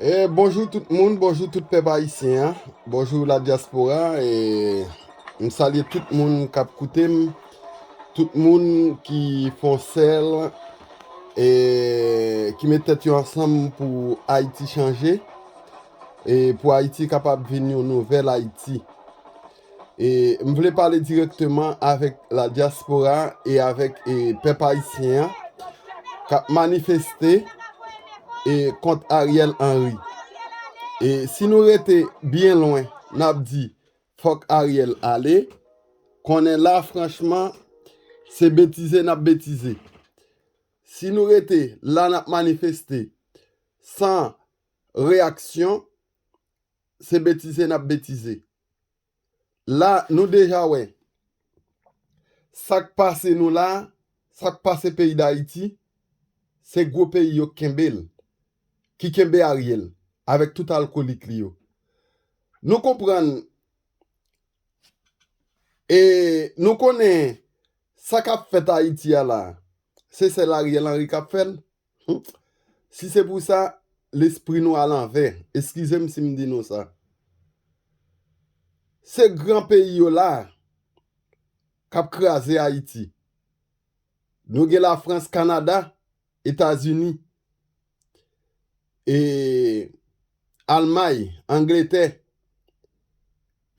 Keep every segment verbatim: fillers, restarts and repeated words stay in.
E bonjou tout moun, bonjou tout pèp ayisyen an, bonjou la dyaspora, e m salye tout moun k ap koute m, tout moun ki fè yon sèl, e ki met tèt yo ansanm pou Ayiti chanje, e pou Ayiti kapab vin yon nouvèl Ayiti. E m vle pale dirèkteman avèk la dyaspora e avèk, e, pèp ayisyen an k ap manifeste, e, kont Ariel Henry. E si nou rete byen lwen, n ap di, "Fòk Ariel ale." Konnen la, franchman, se betize n ap betize. Si nou rete la, n ap manifeste san reyaksyon, se betize n ap betize. La, nou deja wè sa k pase nou la, sa k pase peyi Dayiti, se gwo peyi yo k kenbe l, ki kenbe Ariel avèk tout alkolik li yo. Nou konprann, e nou konnen sa k ap fèt Ayiti a la, se sèl Ariel Henry k ap fè l. Si se pou sa, lespri nou alanvè. Eskize m si m di nou sa. Se gran peyi yo la k ap kraze Ayiti. Nou gen Lafrans, Kanada, Etazini, e Almay, Angletè.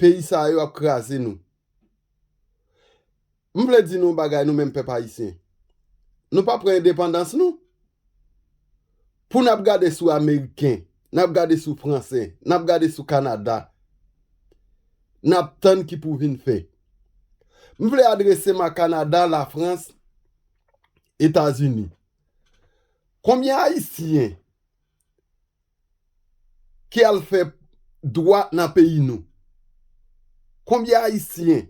Peyi sa yo ap kraze nou. M vle di nou yon bagay, nou menm pèp ayisyen. Nou pa pran endepandans nou. Pou n ap gade sou Ameriken, n ap gade sou Fransè, n ap gade sou Kanada, n ap tann ki pou vin fè. M vle adrese m a Kanada, Lafrans, Etazini. Konbyen Ayisyen ki al fè dwa nan peyi nou? Konbyen Ayisyen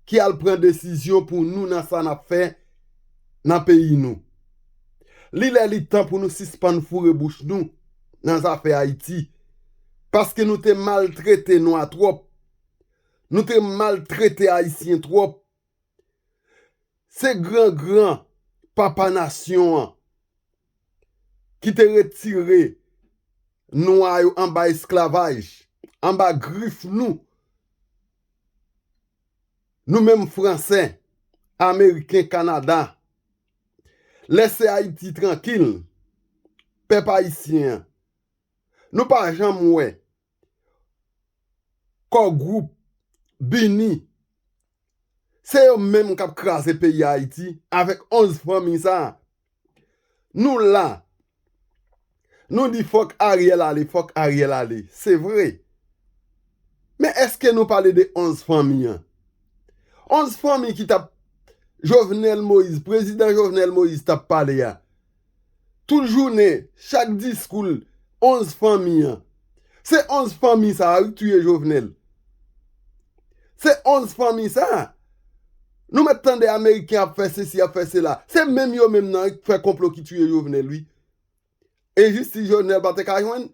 ki al pran desizyon pou nou nan sa n ap fè nan peyi nou? Li lè li tan pou nou sispann foure bouch nou nan zafè Ayiti, paske nou te maltrete nwa twòp, nou te maltrete Ayisyen twòp. Se gran gran papa nasyon an ki te retire nwa yo anba esklavaj, anba grif nou. Nou menm Fransè, Ameriken, Kanada, lèse Ayiti trankil, pèp ayisyen an. Nou pa janm wè Core Group, Bini, se yo menm k ap kraze peyi Ayiti avèk onz fanmi sa a. Nou la, nou di fòk Ariel ale, fòk Ariel ale. Se vre. Men èske nou pale de onz fanmi an? Onz fanmi ki t ap Jovenel Moïse, prezidan Jovenel Moïse t ap pale a. Tout jounen, chak diskou l, onz fanmi an. Se onz fanmi sa a wi k touye Jovenel. Se onz fanmi sa a. Nou mèt tande Ameriken ap fè sesi, ap fè sela. Se menm yo menm nan k fè konplo ki touye Jovenel wi. E jistis Jovenel pa te ka jwenn.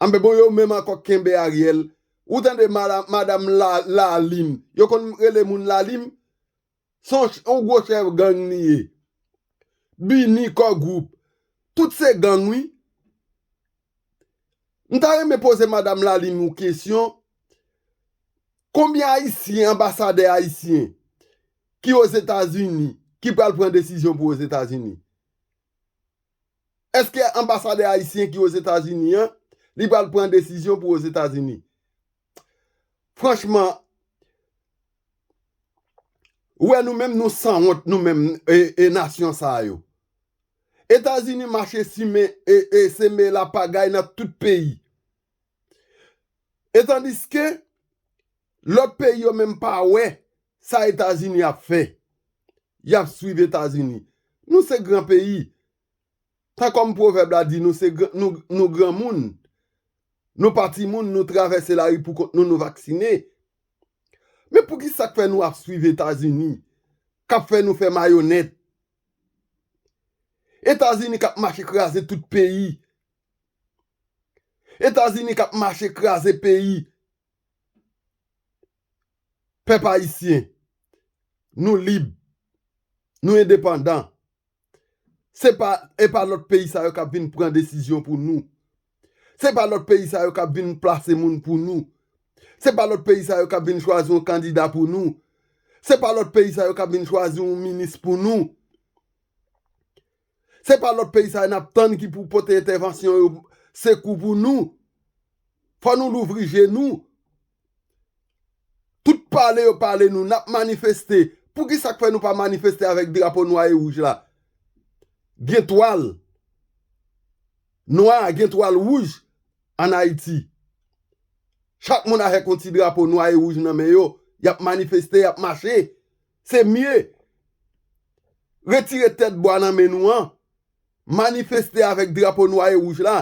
Anben bon, yo menm ankò k kenbe Ariel. Ou tande mada-, madanm La-, Lalim. Yo konn rele moun Lalim. Se yon ch-, yon gwo chèf gang li ye. Bini, Core Group. Tout se gang wi. M ta renmen poze madanm Lalim yon kesyon. Konbyen Ayisyen, anbasadè ayisyen ki Ozetazini, ki pral pran desizyon pou Ozetazini? Èske anbasadè ayisyen ki Ozetazini an, li pral pran desizyon pou Ozetazini? Franchman, ou wè nou menm, nou sanwont, nou menm, e, e nasyon sa yo. Etazini mache simen, e, e seme lapagay nan tout peyi. Etandiske lòt peyi yo menm pa wè sa Etazini ap fè. Y ap swiv Etazini. Nou se gran peyi. Tan kòm pwovèb la di, nou se gran, nou, nou granmoun. Nou pa timoun, nou travèse lari pou kont nou, nou vaksine. Men poukisa k fè nou ap swiv Etazini, k ap fè nou fè mayonèt? Etazini k ap mache kraze tout peyi. Etazini k ap mache kraze peyi. Pèp ayisyen, nou lib, nou endepandan. Se pa, e pa lòt peyi sa yo k ap vin pran desizyon pou nou. Se pa lòt peyi sa yo k ap vin plase moun pou nou. Se pa lòt peyi sa yo k ap vin chwazi yon kandida pou nou. Se pa lòt peyi sa yo k ap vin chwazi yon minis pou nou. Se pa lòt peyi sa yo n ap tann ki pou pote entèvansyon yo, sekou pou nou. Fò nou louvri je nou. Tout pale yo pale nou, n ap manifeste. Poukisa k fè nou pa manifeste avèk drapo nwa e wouj la? Gen twal nwa, gen twal wouj ann Ayiti. Chak moun avèk yon ti drapo nwa e wouj nan men yo, y ap manifeste, y ap mache. Se mye. Retire tèt bwa nan men nou an. Manifeste avèk drapo nwa e wouj la.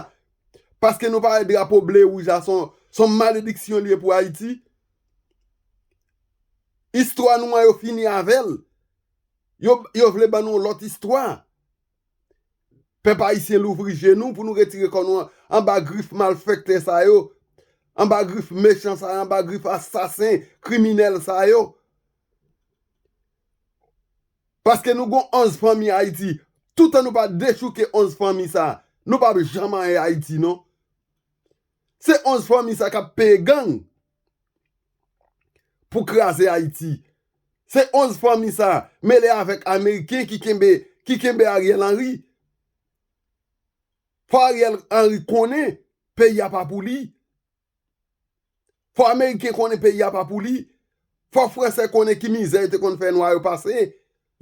Paske nou pa wè drapo ble e wouj la, se yon, se yon malediksyon li ye pou Ayiti. Istwa nou an, yo fini avè l. Yo, yo vle ban nou yon lòt istwa. Pèp ayisyen, louvri je nou pou nou retire kò nou an, anba grif malfektè sa yo, anba grif mechan sa yo, anba grif asasen, kriminèl sa yo. Paske nou gon onz fanmi Ayiti. Toutan nou pa dechouke onz fanmi sa, nou p ap janm anyen Ayiti, non. Se onz fanmi sa k ap peye gang pou kraze Ayiti. Se onz fanmi sa mele avèk Ameriken ki kenbe, ki kenbe Ariel Henry. Fò Ariel Henry konnen peyi a pa pou li. Fò Ameriken konnen peyi a pa pou li. Fò Fransè konnen ki mizè yo te konn fè nwa yo pase.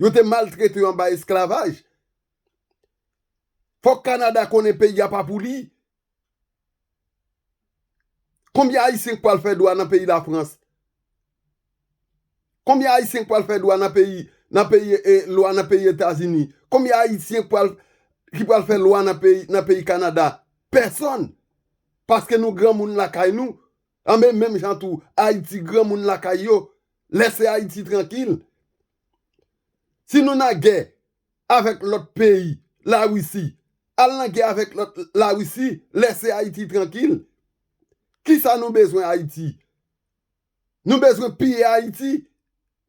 Yo te maltrete yo anba esklavaj. Fò Kanada konnen peyi a pa pou li. Konbyen Ayisyen k pral fè lwa nan peyi Lafrans? Konbyen Ayisyen k pral fè lwa nan peyi, nan peyi, e, lwa nan peyi Etazini? Konbyen Ayisyen k pral, ki pral fè lwa nan peyi, nan peyi Kanada? Pèsonn. Paske nou granmoun lakay nou. Anben, menm jan tou, Ayiti granmoun lakay yo. Lèse Ayiti trankil. Si nou nan gè avèk lòt peyi, Larisi, al nan gè avèk lòt Larisi, lèse Ayiti trankil. Kisa nou bezwen Ayiti? Nou bezwen piye Ayiti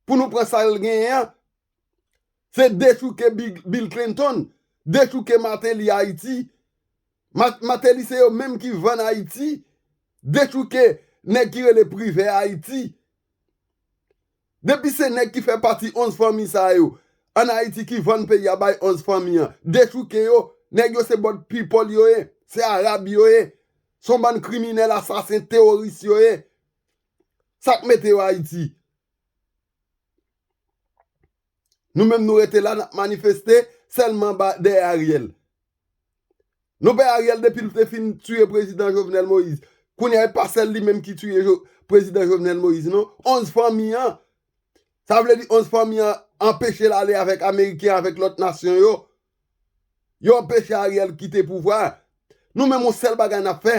pou nou pran sa l genyen an. Se dechouke Bill, Bill Clinton, dechouke Martelly Ayiti. Ma-, Martelly se yo menm ki vann Ayiti. Dechouke nèg ki rele Privè Ayiti. Depi se nèg ki fè pati onz fanmi sa yo ann Ayiti ki vann peyi a bay onz fanmi an, dechouke yo. Nèg yo se blood people yo ye, se Arab yo ye. Se yon bann kriminèl, asasen, teworis yo ye. Sa k mete yo Ayiti? Nou menm nou rete la, n ap manifeste sèlman ba, dèyè Ariel. Nou pè Ariel depi l te fin tiye prezidan Jovenel Moïse. Kounye a, e pa sèl li menm ki tiye Jo-, prezidan Jovenel Moïse, non. Onz fanmi an. Sa vle di onz fanmi an anpeche l ale avèk Ameriken, avèk lòt nasyon yo. Yo anpeche Ariel kite pouvwa a. Nou menm, yon sèl bagay n ap fè.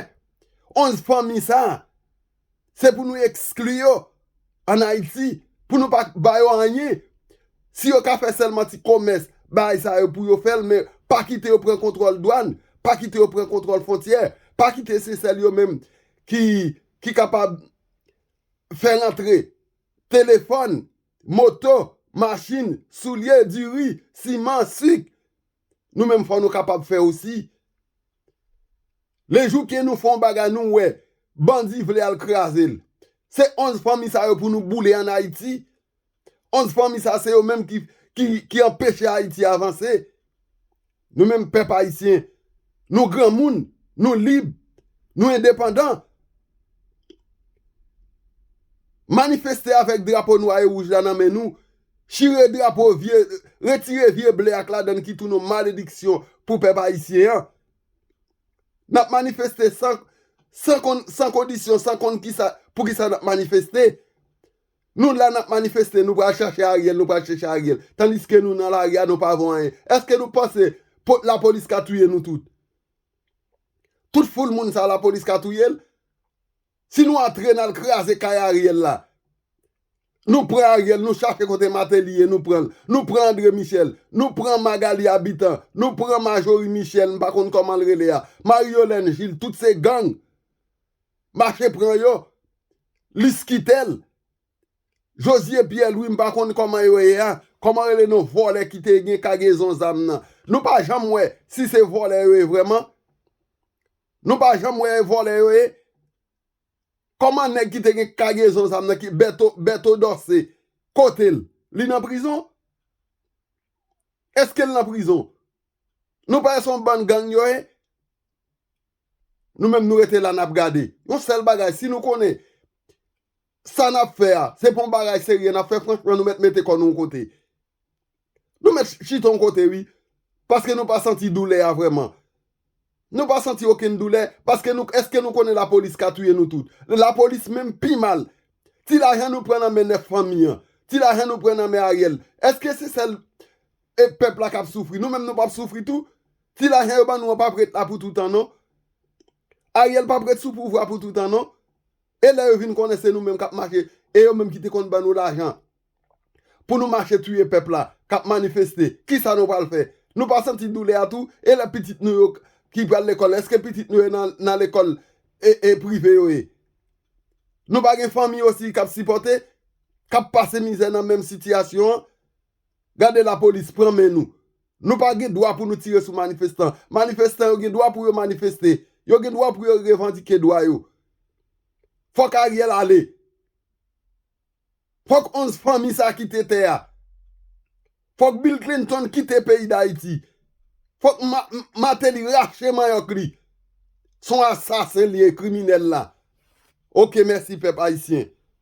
Onz fanmi sa, se pou nou ekskli yo ann Ayiti, pou nou pa ba yo anyen. Si yo ka fè sèlman ti komès, bagay sa yo pou yo fè l, men pa kite yo pran kontwòl dwàn, pa kite yo pran kontwòl fwontyè, pa kite se sèl yo menm ki, ki kapab fè rantre telefòn, moto, machin, soulye, diri, siman, sik. Nou menm fò nou kapab fè osi. Lejou ke nou fè yon bagay, nou wè bandi vle al kraze l. Se onz fanmi sa yo pou nou boule ann Ayiti. Onz fanmi sa, se yo menm ki, ki, ki anpeche Ayiti avanse. Nou menm pèp ayisyen, nou granmoun, nou lib, nou endepandan. Manifeste avèk drapo nwa e wouj la nan men nou. Chire drapo vye, retire vye ble ak ladann ki tounen yon malediksyon pou pèp ayisyen an. N ap manifeste san, san konn, san kondisyon, san konn kisa, poukisa n ap manifeste. Nou la, n ap manifeste, nou pral chache Ariel, nou pral chache Ariel. Tandiske nou nan lari a, nou pa vè anyen. Èske nou panse po-, lapolis ka touye nou tout? Tout foul moun sa, lapolis ka touye l? Si nou antre, n al kraze kay Ariel la. Nou pran Ariel, nou chache kote Martelly ye, nou pran l. Nou pran André Michel, nou pran Magalie Habitant, nou pran Marjorie Michel, m pa konn kòman l rele a. Marie Yolène Gilles, tout se gang. Mache pran yo. Liskitèl, Josué Pierre Louis, m pa konn kòman yo ye a. Kòman rele non vòlè ki te gen kagezon zam nan? Nou pa janm wè si se vòlè yo ye vrèman. Nou pa janm wè e vòlè yo ye. Kòman nèg ki te gen kagezon zam nan ki Bèto, Bèto Dòse, kote l? Li nan prizon? Èske l nan prizon? Nou pa wè se yon bann gang yo ye? Nou menm nou rete la n ap gade. Yon sèl bagay, si nou konnen sa n ap fè a, se pa yon bagay serye n ap fè, franchman, nou mèt mete kò nou yon kote. Nou mèt chita yon kote, wi. Paske nou pa santi doulè a vrèman. Nou pa santi okenn doulè, paske nou, èske nou konnen lapolis ka touye nou tout? Lapolis menm pi mal. Ti lajan nou pran nan men nèf fanmi an, ti lajan nou pran nan men Ariel, èske se sèl e pèp la k ap soufri? Nou menm nou p ap soufri tou? Ti lajan yo ban nou an p ap ret la pou toutan non. Ariel p ap ret sou pouvwa pou toutan non. E lè yo vin konnen se nou menm k ap mache, e yo menm ki te konn ban nou lajan pou nou mache touye pèp la k ap manifeste, kisa nou pral fè? Nou pa santi doulè a tou? E lè pitit nou yo ki pral lekòl, èske pitit nou yo nan, nan lekòl e, e prive yo ye? Nou pa gen fanmi osi k ap sipòte, k ap pase mizè nan menm sitiyasyon an? Gade lapolis pran men nou. Nou pa gen dwa pou nou tire sou manifestan. Manifestan yo gen dwa pou yo manifeste. Yo gen dwa pou yo revandike dwa yo. Fòk Ariel ale. Fòk onz fanmi sa kite tè a. Fòk Bill Clinton kite peyi Dayiti. Fòk Ma- M- Martelly rache manyòk li. Se yon asasen li ye, kriminèl la. Oke, mèsi pèp ayisyen.